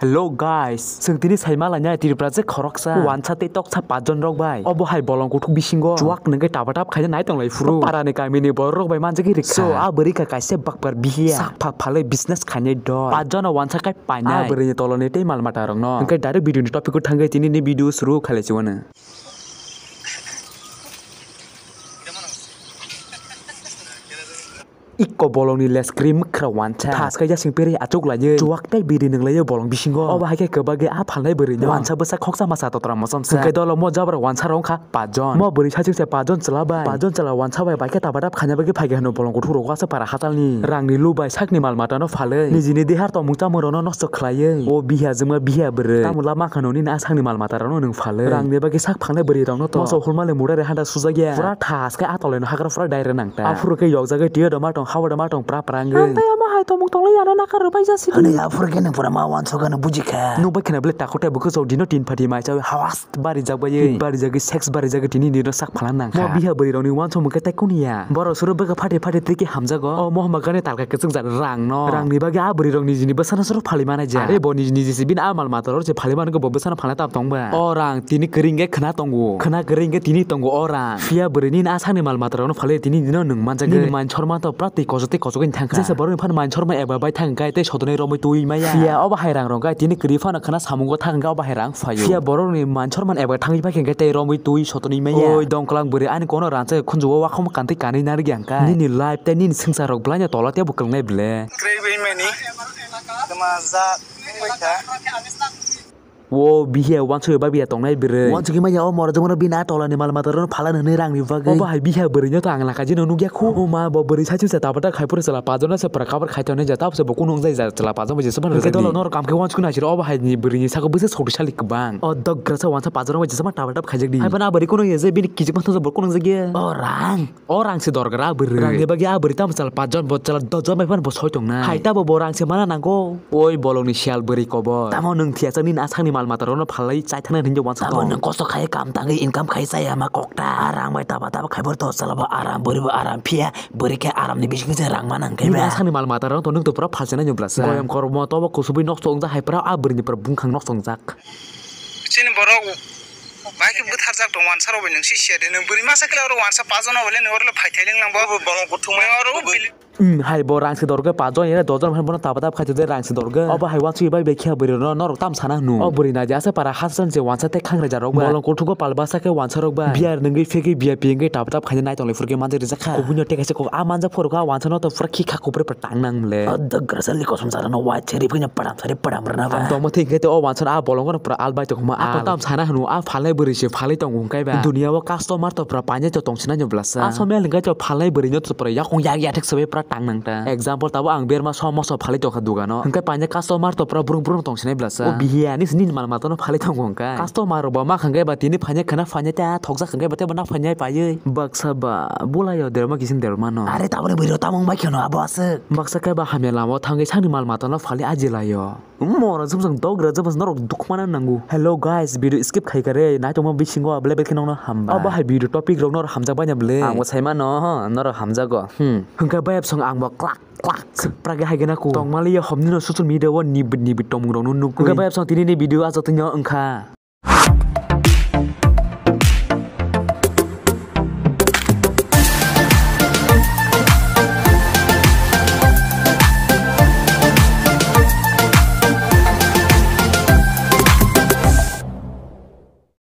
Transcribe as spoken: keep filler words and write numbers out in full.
Hello guys, chwng tini saima lainai Tripura je khoroksa wansa tei toksa pachjon rok bai. Obo hai bolong kuthuk bisingo chuwak nungwi tapa tap khaina nai tonglai phuru. Para ni kami ni borok rok bai manjagwi rikha. So a bwrwi kha kaisa bakpar bihiya. Sak phak phalwi business khainai dol. Pachjon no wansa kai painai. A bwrwi ni tolo ni tei mal mata rok no. Hwnkhe direct video ni topic o thangwi tini ni video suru khalai chiwano. Ikko bolongni leskri mwkhra wansa. Thas khe yasing peri achuk laiwi. Chuwak tei biri nunglaio bolong bisingo. Obo hai khe kwbagwi a phalnai bwrwino. Wansa bwsa khoksa masa totra mosom sa. Hwnkhe dolo mo jabra wansa rok wngkha pachjon. Mo bwrwi sachuk se pachjon chwla bai. Pachjon chwla wansa bai bai khe tapa tap khaina bagwi phaikhe hwnwi bolong kuthuk rok wasa para hachalni. Rangni lubai sakni mal matano phalwi. Nijini dehar tongmung chamung rokno nosto khlaiwi. O bihiya jwngma bihiya bwrwi. Tamo lama khano nini a sakni mal mata rokno nwng phalwi. Rangni bagwi sak phalnai bwrwi rokno to. Moso hulmali mura re handa sujakya. Pura thas khe a toleno hagra pura dai re nang ta. Aphuru khe yokjagwi tiyo doma tong, hawa doma tong, pra pra wngwi. Ang tei omo hai tongmung tonglai ano naka rwbai jasi di. Hwnwi aphuru khe nwng pura ma wansok ano bujikha. Nwng bai khna bwle takhuk tei bwkhwsong dino tin phathi mai chawi hawas barijak bai. Barijagwi sex barijagwi tini nino sak phala nangkha. Mo biha bwrwi rokni wansok mungkhe tei kuniya. Borok suru bwkha phathi phathi twi khe hamjago. O mohma gani talka kwchwk jat rang no. Rangni bagwi a bwrwi rok nijini bwsano suru phalwi manai ja. Are bo niji niji se bini a mal mata rok se phalwi mano bo bwsano phalna tam tong ba. O rang tini kwrwi hwnkhe khna tongo. Khna kwrwi hwnkhe tini tongo o rang. Phiya bwrwi nini a sakni mal mata rokno phalwi tini nino nwng manjagwi. Nini man sorma to pura twi kochok twi kochok wng thangkha. Jesa borok ni phano man sorma eba bai thang khe tei sotonwi romwi twi maya. Phiya obo hai rang rok gai tini kwrwi phano khna samungo thang khe obo hai rang phaio. Phiya borok ni man sorma eba thangwi phai khe tei romwi twi sotonwi maya. Oi dongklang bwrwi ani kono rang chai khunju o wakhom kantwi kanwi narwk yang kha. Nini life tei nini swngchar rok belai no tola tei bo kwlwngnai ble. Kwrwi bai mani. Tama jak wngbai kha. O bihiya wansugwi babiya tongnai bwrwi. Wansugwi manya o morok jongno bini a tolani mal mata rokno phalani hwnwi rangni bagwi. Obo hai bihiya bwrwino to ang laka jino nukya khu. O ma bo bwrwi saichung se tabata khai phuru chwla pajona se pura cover khai tongnai ja tabse bo kunu wngjai ja chwla pajama jesa phano rwjak di. Hwnkhe dolo norok kam khe wansugwi naisiro obo hai ni bwrwini saka bwsa sokti salik kwbang. O dok grasa wansa pajona bai jesa ma tabata khaijak di. Hai phano a bwrwi kunu ya je bini kichik ma thangsa bo kunu wngjak ya. O rang. O rang se dorkar a bwrwi. Rangni bagwi a bwrwi tamo chwla pachjon bo chwla dojon bai phano bo soi tongnai. Hai tabo bo rang se mana nango. Oi bolongni siyal bwrwi kobor. Tamo nwng thiyasa nini asakni mal mata rokno phalwi chai thangna hinwi wansa tong. Tamo nwng kosto khai kam tangwi income khai chaya ma kokta. A rang bai taba taba khai bo to chwla bo aram bwrwi bo aram phiya bwrwi khe aramni bisingtwi se rang mana hwnkhe. Nini asakni mal mata rokno to nwng to pura phalchina nyo blasa. Goyam kormo tobo kusubui nokso wngjak hai pura a bwrwini pura bungkhang nokso wngjak. Chini borok bai khe bwtharjak tong wansa rok bai nwng si siya de nwng bwrwi masa khe oro wansa pajono bole nwng oro le phai thai ling lang bo. Bo bangma kuthung mai. Nwng oro bo bili. Hmm, hai bo rang se dorkhe pajon ere dojon hai bono taba taba khai de rang se dorkhe. Obo hai wansugwi bai bai khe bwrwi no norok tam sana hnu. O bwrwi naidi asa para hasan se wansa tei khangrejak rok ba. Bolong kuthugo pal basa khe wansa rok ba. Biya nwngwi phegwi biya piyengwi taba taba khai nai tong lai phuru khe manjak rijak kha. Kubunyo tei kaisa kok a manjak phuru kha wansa no to pura khikha kubre. Tang nang le. O dok grasa liko sum sara no wai cheri phina padam sari padam rana ba. Ang tongma thik khe o wansa a bolong no pura albai tongma. Ako tam sana hnu a phalai bwrwi se phalai tongo hwnkhe ba. Dunia o customer to pura paine to tong sinai no blasa. A somya hwnkhe to phalai bwrwi no to pura yakung yak yathek sobe pura tang nang ta. Example tabo ang berma so moso phalai tongkha dugano. Hwnkhe paine customer to pura brung brung tong sinai blasa. O bihiya ni sini mal mata no phalai tongo hwnkhe. Customer rok bo ma hwnkhe ba tini phaine khana phaine ta thokjak hwnkhe ba tebo na phaine paiwi. Baksa ba bulayo derma kisin derma no. Are taboni bwrwi tamo wng bai kheno abo aswk. Baksa khe ba hamya lama o thangwi sakni mal mata no phalwi ajilaio. Moro jwng jwng dok ra jwng norok dukmana nango. Hello guys, video skip khai kare naitongma bisingo belai belai khe nokno hambai. Abo hai video topic rok norok hamjak baina bwle. Ang bo sai mano, norok hamjago. Hmm. Hwnkhe bayap song ang bo klak klak. Prage hai gana ku. Tongmali ya homni no social media o nibit nibit tongmung rok no nugwi. Hwnkhe bayap song tini ni video ajo tini wngkha.